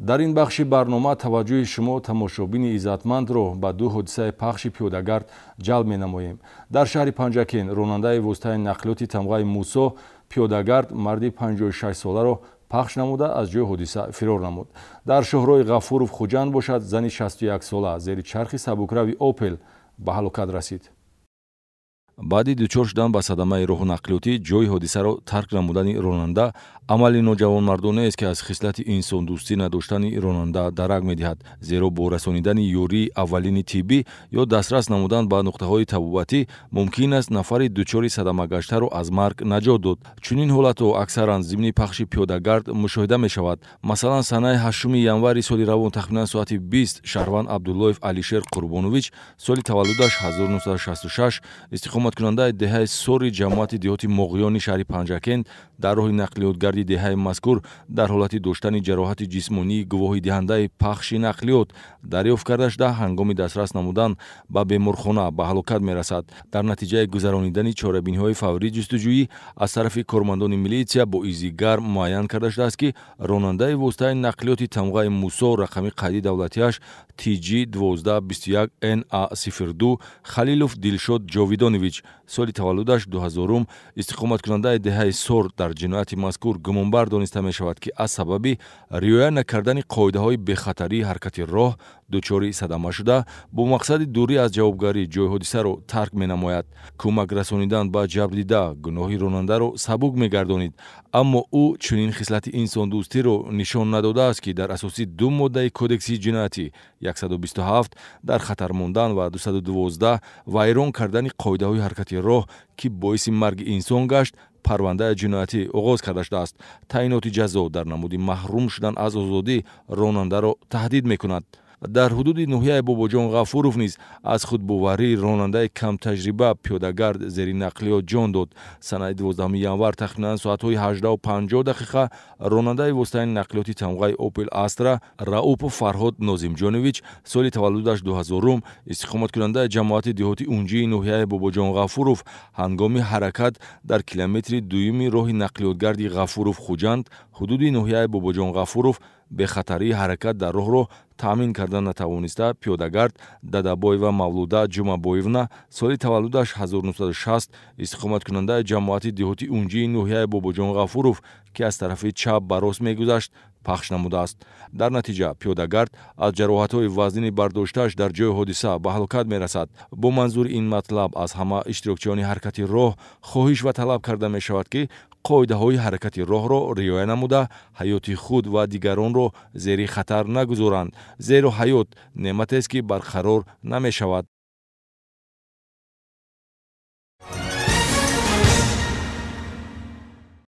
Дар ин бахши барнома таваҷҷӯҳи шумо, тамошобини иззатмандро, ба ду ҳодисаи пахши пиёдагард ҷалб менамоем. Дар шаҳри Панҷакент ронандаи воситаи нақлиёти тамғаи Мусо пиёдагард, марди 56-соларо пахш намуда, аз ҷои ҳодиса фирор намуд. Дар шоҳроҳи Ғафуров Хуҷанд бошад, зани 61-сола зери чархи сабукрави Опел ба ҳалокат расид. Баъди дучор шудан ба садамаи роҳу нақлиётӣ ҷои ҳодисаро тарк намудани ронанда амали ноҷавонмардонеест, ки аз хислати инсондӯстӣ надоштани ронанда дарак медиҳад, зеро бо расонидани ёрии аввалини тиббӣ ё дастрас намудан ба нуқтаҳои табобатӣ мумкин аст нафари дучори садамагаштаро аз марг наҷот дод. Чунин ҳолатҳо аксаран зимни пахши пиёдагард мушоҳида мешавад. Масалан, санаи 8 январи соли равон тахминан соати 20 шаҳрванд Абдуллоев Алишер Қурбонович, соли таваллудаш 1966, истиқоматкунандаи деҳаи Сори ҷамоати деҳоти Моғиёни шаҳри Панҷакент, дар роҳи нақлиётгарди деҳаи мазкур дар ҳолати доштани ҷароҳати ҷисмонии гувоҳидиҳандаи пахши нақлиёт дарёфт карда шуда, ҳангоми дастрас намудан ба беморхона ба ҳалокат мерасад. Дар натиҷаи гузаронидани чорабиниҳои фаврӣ ҷустуҷӯӣ аз тарафи кормандони милитсия бо изи гарм муайян карда шудааст, ки ронандаи воситаи нақлиёти тамғаи Мусо, рақами қайди давлатиаш TG 1221 NA 02, Халилов Дилшод Ҷовидонович, соли таваллудаш 2000, истиқоматкунандаи деҳаи Сор, дар ҷинояти мазкур гумонбар дониста мешавад, ки аз сабаби риоя накардани қоидаҳои бехатарии ҳаракати роҳ дучори садама шуда, бо мақсади дурӣ аз ҷавобгарӣ ҷои ҳодисаро тарк менамояд. Кӯмак расонидан ба ҷабрдида гуноҳи ронандаро сабук мегардонид, аммо ӯ чунин хислати инсондӯстиро нишон надодааст, ки дар асоси ду моддаи Кодекси ҷиноятӣ 127, дар хатар мондан, ва 212, вайрон кардани қоидаҳои ҳаракати роҳ, ки боиси марги инсон гашт, парвандаи ҷиноятӣ оғоз карда шудааст. Таъиноти ҷазо дар намуди маҳрум шудан аз озодӣ ронандаро таҳдид мекунад. Дар ҳудуди ноҳияи Бобоҷон Ғафуров низ аз худбоварии ронандаи камтаҷриба пиёдагард зери нақлиёт ҷон дод. Санаи 12 январ тахминан соатҳои 18:50 ронандаи воситаи нақлиёти тамғаи Опел Астра Раупов Фарҳод Нозимҷонович, соли таваллудаш 2000, истиқоматкунандаи ҷамоати деҳоти Унҷии ноҳияи Бобоҷон Ғафуров, ҳангоми ҳаракат дар километри дуюми роҳи нақлиётгарди Ғафуров Хуҷанд, ҳудуди ноҳияи Бобоҷон Ғафуров, бехатарии ҳаракат дар роҳро таъмин карда натавониста, пиёдагард Дадабоева Мавлуда Ҷумабоевна, соли таваллудаш 1960, истиқоматкунандаи ҷамоати деҳоти Унҷии ноҳияи Бобоҷон Ғафуров, ки аз тарафи чап ба рост мегузашт, пахш намудааст. Дар натиҷа пиёдагард аз ҷароҳатҳои вазнини бардоштааш дар ҷои ҳодиса ба ҳалокат мерасад. Бо манзури ин матлаб аз ҳама иштирокчиёни ҳаракати роҳ хоҳиш ва талаб карда мешавад, ки қоидаҳои ҳаракати роҳро риоя намуда, ҳаёти худ ва дигаронро зери хатар нагузоранд, зеро ҳаёт неъматест, ки барқарор намешавад.